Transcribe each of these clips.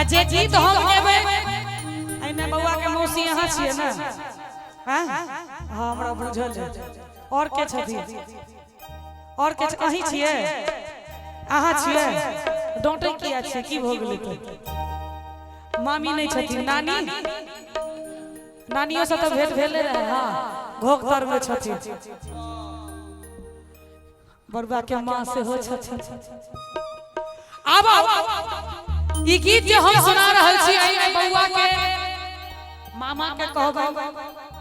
आ जे गीत हम गेबै एहिमे बौआ के मौसी अहाँ छियै ने? हाँ हाँ, हमरा बुझल है। और के छथिन? और के अहीं छियै? अहाँ छियै? डोंटे किया छियै? की भऽ गेलै? तऽ मामी नहि छथिन? नानी? नानियो से तऽ भेंट भेले रहे। हाँ, घोघ तर में छथिन। बरुआ के माँ सेहो छथिन। आब ई गीत जे हम सुना रहल छी एहिमे बौआ के मामा के कहबै,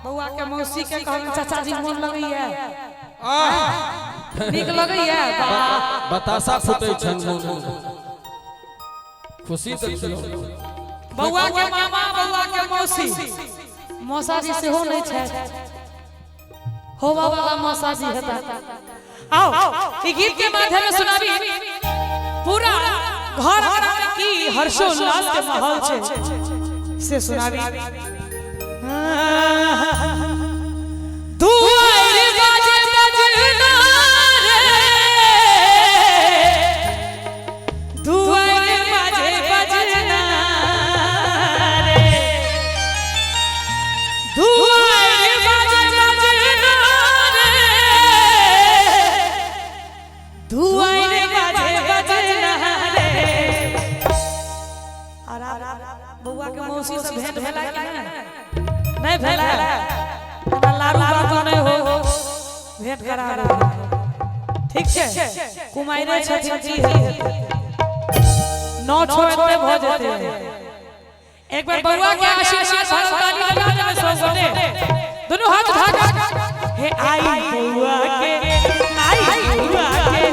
बौआ के मौसी के कहबै। चाचा जी, मोन लगैया? नीक लगैया? वाह। बतासा फूटै छनि मोन में। खुशी देखियौ। बौआ के मामा, बौआ के मौसी, मौसा जी सेहो नहि छथि, होवा वाला मौसा जी हेता। आओ, ई गीत के माध्यम से सुनाबी पूरा घर अंगना में की हर्षोल्लास के माहौल छै से सुनाबी। दुआर बाजे बजना रे, दुआर बाजे बजना रे, दुआर बाजे बजना रे, दुआर बाजे बजना रे। और आप बउआ के मौसी से भेंट भेला कि नहीं? नहीं भेला? एना लारू बाबू नहीं हो, भेंट करा रहा। ठीक छै, कुमारिरे छथिन की हेतै? नौ छो एते भऽ जेतै। एक बार बउआ के आशीर्वाद भरल ताली बजा देबै सब गोटे, दुनू हाथ उठा के। हे आई बउआ के, आई बउआ के,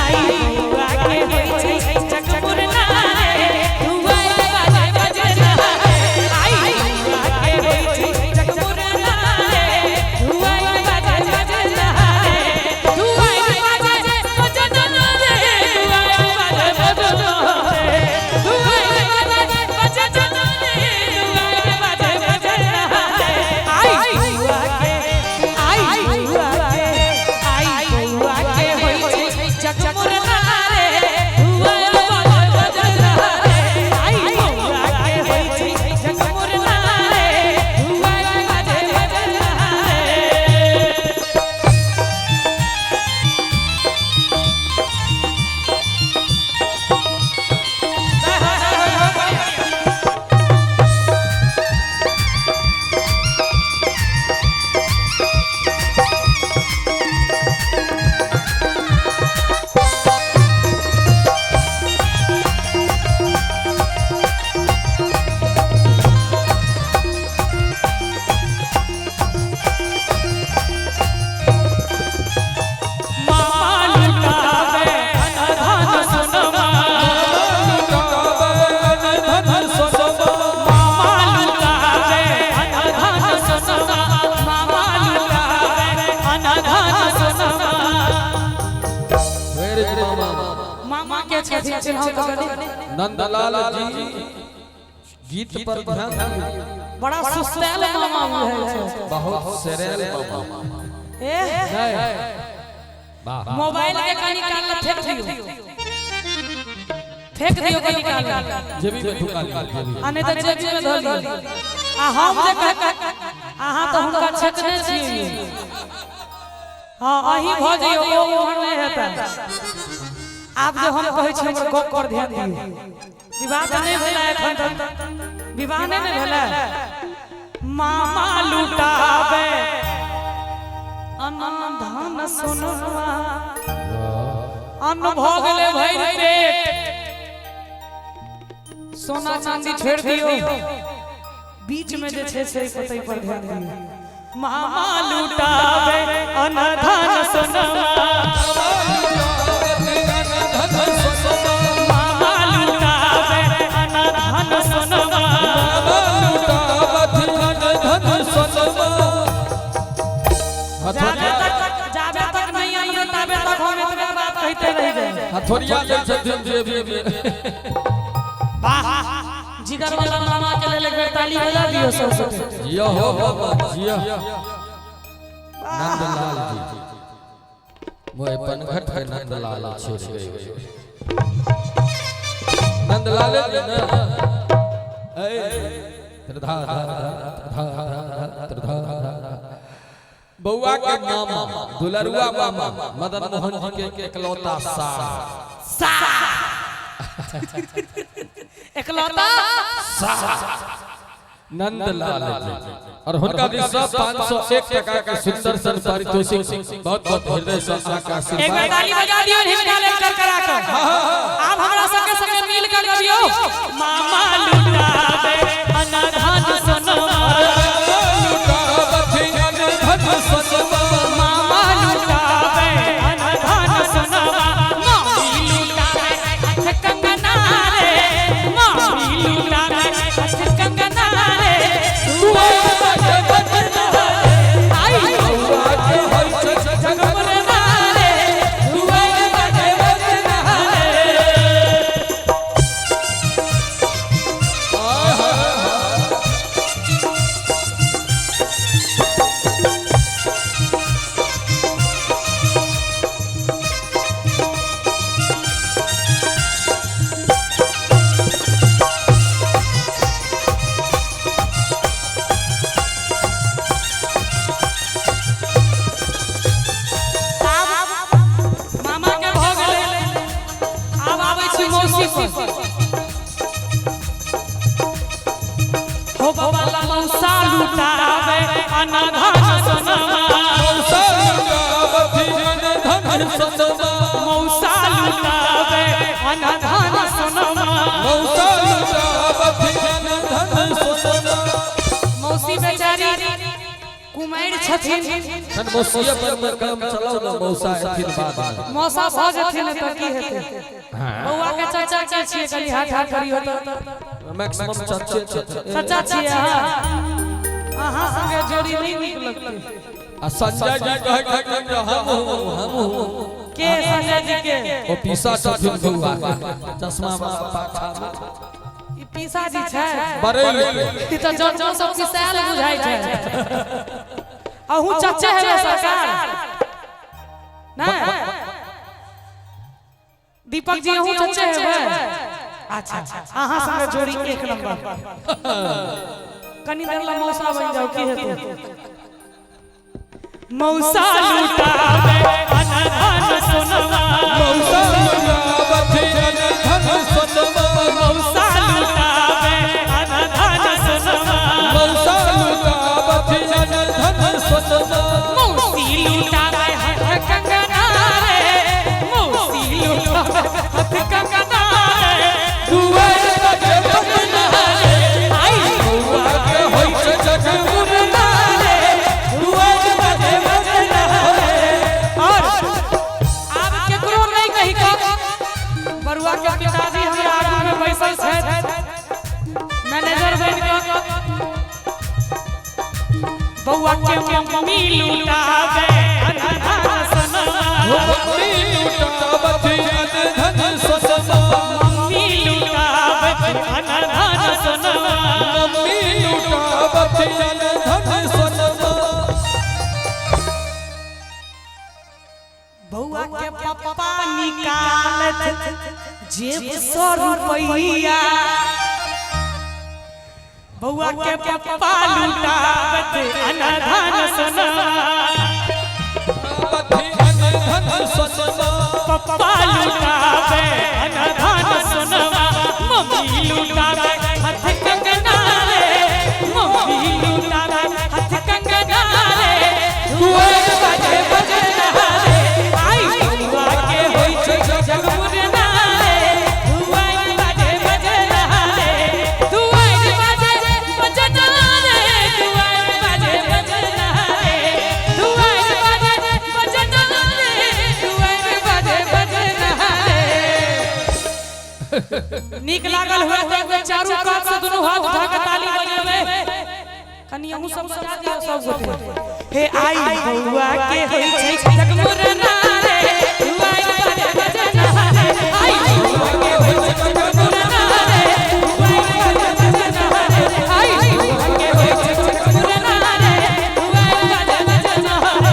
आई बउआ के होइ छै चकमुरना रे, दुआर बाजे बजना रे। आई बउआ के होइ छै चकमुरना रे, दुआर बाजे बजना रे, दुआर बाजे बजना रे, दुआर बाजे बजना रे, दुआर बाजे बजना रे, दुआर बाजे बजना रे। आई बउआ के, आई बउआ के, आई बउआ के होइ छै चकमुरना रे, दुआर बाजे बजना रे। आई बउआ के होइ छै चकमुरना रे, दुआर बाजे बजना रे। मामा लुटावे धन सोनमा, मामा लुटावे धन सोनमा, मामा लुटावे धन सोनमा। वेरी मामा। मामा के छथिन चिन्हौ तऽ कनी। नंदलाल जी, गीत पर ध्यान दियौ। बड़ा सुस्तैल मामा बुझाइ छै। बहुत सरेल मामा। ए नहीं, वाह। मोबाइल के कनी काल ला फेंक दियौ, फेंक दियौ कनी काल ला। जेबी में ढुका लियौ जेबी। आ नहीं तऽ जेबी में धऽ लियौ। आ हम जे कह अहाँ तऽ हुनका छेकने छियै। हाँ, अहीं भऽ जइयौ, ओ ओहन नहि हेतै। आब जे हम कहै छी हमर गप पर ध्यान दियौ। विवाह तऽ नहि भेलै एखन तक? विवाह नहि ने भेलै? मामा लुटावे अन्न धन सोनमा, अन्न भऽ गेलै भरि पेट, सोना चांदी छोड़ि दियौ, बीच में जे छै से पतै पर ध्यान दियौ। मामा लुटावे अन्न धन सोनमा, मामा लुटावे अन्न धन सोनमा। जाबे तक, जाबे तक नहीं आइए ताबे तक हम एतबे बात कहिते रहि जाए। हथोरिया लै छथिन जेबी में। वाह, जिगर वाला मामा के लेल एक बेर ताली बजा दियौ सब गोटे। जियो हो बाबा, जियो। नंदलाल जी, मोए पनघट के नंदलाल छेड़ गए। नंदलाल जी ने। त्रिधा त्रिधा त्रिधा। बउआ के मामा दुलरुआ मामा मदन मोहन जी के एकलौता सा सा एकलौता सा नंदलाल जी और हुनका भी सब 501 टका के सुंदर सन पारितोषिक बहुत बहुत हृदय से अहाँ के एक बार आशीर्वाद। ताली बजा दियो हिनका लेल कर करा कर। आप हमरा संगे संगे मिल कर गबियो। मामा लुटावे अनधन सोनवा, मामा लुटावे अनधन सोनवा, मामी लुटावे हथ कंगना रे, मामी लुटावे हथ कंगना रे, आई जगमरना रे, दुआर बजे बजना रे। आब मामा के भऽ गेलै, आब आबै छी मौसी पर। हो बाबा ला मौसा लुटावे अनधन सोनवा, मौसा लुटावे अनधन सोनवा। मौसी बेचारी कुमारि छथिन, मौसिया पर में काम चलाओ ना, मौसा एथिन बाद में। मौसा भऽ जेथिन तऽ की हेतै? बौआ के चाचा के छियै, कनि हाथ हाथ करियौ तऽ। मैक्सिमम चच्चे चच्चे। चाचा छियै अहाँ? अहाँ संगे जोड़ी नहि नीक लगतै। आ संजय जी कहे कि हम हूं हम हूं। के संजय जी के? ओ पीसा छथिन बउआ के चश्मा वाला पाछा में। ई पीसा जी छै? बरेली के। ई तऽ जन जन सब पिसायल बुझाइ छै। अहूँ चच्चे हेबै सरकार नहि? दीपक जी अहूँ चच्चे हेबै? अच्छा, अहाँ संगे जोड़ी एक नंबर। कनी देर ला मौसा बनि जाउ, की हेतै? मौसा लुटावे अनधन सोनवा, मौसा लुटावे अनधन सोनवा, मौसी लुटावे हथ कंगना रे, मौसी लुटावे हथ कंगना रे, दुआर बजे बजना रे, आई बउआ के होई छै जगमुरना रे, दुआर बजे बजना रे। और आब केकरो नहीं कही कऽ बरुआ के पिताजी हमरा आगू में बैसल छथि मैनेजर बनि कऽ। बउआ के मम्मी लुटावे अनधन सोनवा, मम्मी लुटावे अनधन सोनवा। बउआ के पप्पा निकालत जेब 100 रुपैया, बउआ के पप्पा लुटावत अनधन सोनवा, पप्पा लुटावे अनधन सोनवा, मम्मी लुटावे हथ कंगना रे, मम्मी लुटावे हथ कंगना रे, दुआर बजे बजना रे, आई बउआ के होई छै जगमुरना रे, दुआर बजे बजना रे, दुआर बजे बजना रे, दुआर बजे बजना रे, दुआर बजे बजना रे, दुआर बजे बजना रे। नीक लागल हुए तऽ एक बेर चारू कात से दुनू हाथ उठा के ताली बजेबै। कनि अहूँ सब बजा दियौ सब गोटे। हे आई बउआ के होई छै जगमुरना।